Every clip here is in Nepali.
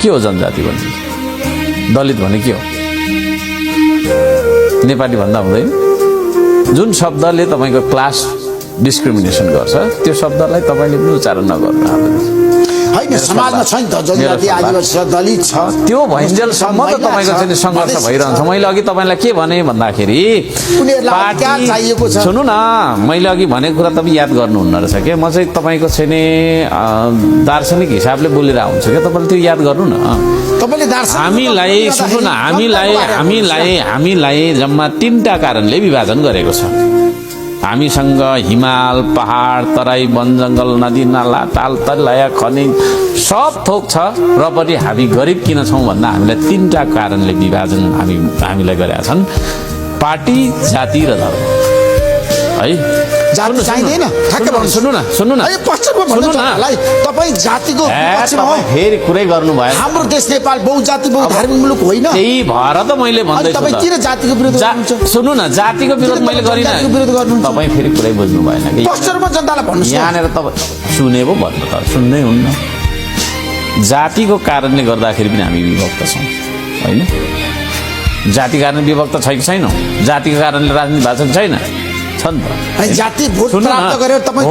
के हो जनजाति भने? दलित भने के हो? नेपाली भन्दा हुँदैन। जुन शब्दले तपाईँको क्लास डिस्क्रिमिनेसन गर्छ त्यो शब्दलाई तपाईँले पनि उच्चारण नगर्नु। होइन, समाजमा छ नि त जनजाति, आदिवासी छ, दलित छ, त्यो भइन्जेलसम्म त तपाईँको चाहिँ सङ्घर्ष भइरहन्छ। मैले अघि तपाईँलाई के भने भन्दाखेरि सुन्नु न, मैले अघि भनेको कुरा तपाईँ याद गर्नुहुन्न रहेछ क्या। म चाहिँ तपाईँको चाहिँ नि दार्शनिक हिसाबले बोलेर आउँछु क्या, तपाईँले त्यो याद गर्नु न। हामीलाई सुन्नु न, हामीलाई जम्मा 3टा कारणले विभाजन गरेको छ। हामीसँग हिमाल, पहाड, तराई, वन जङ्गल, नदी नाला, ताल तलय, खनिज सब थोक छ र पनि हामी गरिब किन छौँ भन्दा हामीलाई 3टा कारणले विभाजन हामीलाई गरेका छन्। पार्टी, जाति र धर्म है। जाति चाहिँदैन, सुन्नु न तपाईँ जातिको फेरि कुरै गर्नु भयो। हाम्रो देश नेपाल बहुजाति बहुधार्मिक मुलुक होइन, त्यही भएर त मैले भन्दैछु। तपाईँ किन जातिको विरोध गर्नुहुन्छ? सुन्नु न, जातिको विरोध मैले गरिनँ। तपाईँ फेरि कुरै बुझ्नु भएन कि पश्चिममा जनतालाई भन्नुहोस्। यहाँनिर तपाईँ सुने पो भन्नु त, सुन्दै हुन्न। जातिको कारणले गर्दाखेरि पनि हामी विभक्त छौँ होइन। जाति कारण विभक्त छ कि छैन? जातिको कारणले राजनीति भएको छ कि छैन? छ नि त। जाति भोट प्राप्त गरेर तपाईँ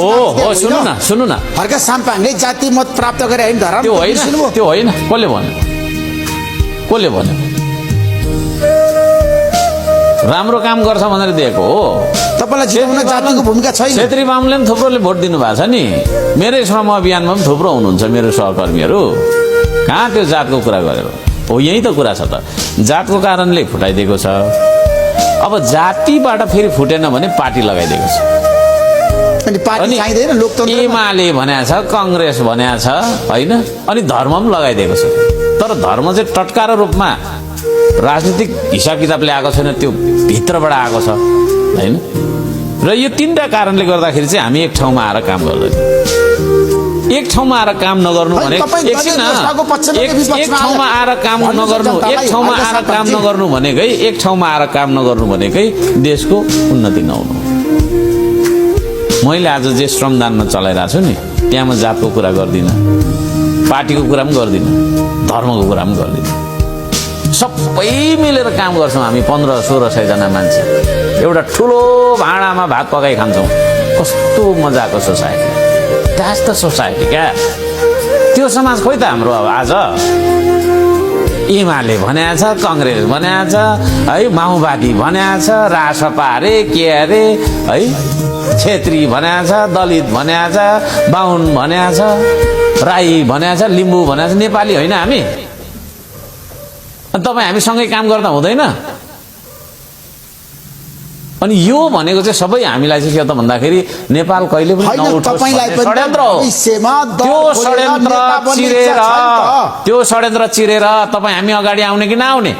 सुन्नु न, फर्का साम्पाङले जाति मत प्राप्त गरे होइन धर्म? त्यो होइन। कसले भन्यो? राम्रो काम गर्छ भनेर दिएको हो। तपाईँलाई जिताउन जातिको भूमिका छैन। छेत्री बाहुनले पनि थुप्रोले भोट दिनु भएको छ नि। मेरै श्रम अभियानमा पनि थुप्रो हुनुहुन्छ मेरो सहकर्मीहरू। कहाँ त्यो जातको कुरा गरेर हो? यही त कुरा छ त। जातको कारणले फुटाइदिएको छ। अब जातिबाट फेरि फुटेन भने पार्टी लगाइदिएको छ। एमाले भनेको छ, कङ्ग्रेस भनेको छ होइन। अनि धर्म पनि लगाइदिएको छ। तर धर्म चाहिँ टटकार रूपमा राजनीतिक हिसाब किताबले आएको छैन, त्यो भित्रबाट आएको छ होइन। र यो 3टा कारणले गर्दाखेरि चाहिँ हामी एक ठाउँमा आएर काम गर्दैन। एक ठाउँमा आएर काम नगर्नु भने एकछिन एक ठाउँमा आएर काम नगर्नु, एक ठाउँमा आएर काम नगर्नु भनेकै, एक ठाउँमा आएर काम नगर्नु भनेकै देशको उन्नति नहुनु। मैले आज जे श्रमदानमा चलाइरहेको छु नि, त्यहाँ म जातको कुरा गर्दिनँ, पार्टीको कुरा पनि गर्दिनँ, धर्मको कुरा पनि गर्दिनँ। सबै मिलेर काम गर्छौँ हामी। 1500-1600 जना मान्छे एउटा ठुलो भाँडामा भात पकाइ खान्छौँ। कस्तो मजाको सोसाइटी, द्याट्स द सोसाइटी क्या। त्यो समाज खोइ त हाम्रो। अब आज एमाले भनेको छ, कङ्ग्रेस भनेको छ है, माओवादी भनेको छ, रासपा अरे के अरे है, छेत्री भनेको छ, दलित भनेको छ, बाहुन भनेको छ, राई भनेको छ, लिम्बू भनेको छ। नेपाली होइन हामी? तपाईँ हामीसँगै काम गर्दा हुँदैन? अनि यो भनेको चाहिँ सबै हामीलाई चाहिँ के त भन्दाखेरि नेपाल कहिले पनि षड्यन्त्र हो। त्यो षड्यन्त्र चिरेर तपाईँ हामी अगाडि आउने कि नआउने?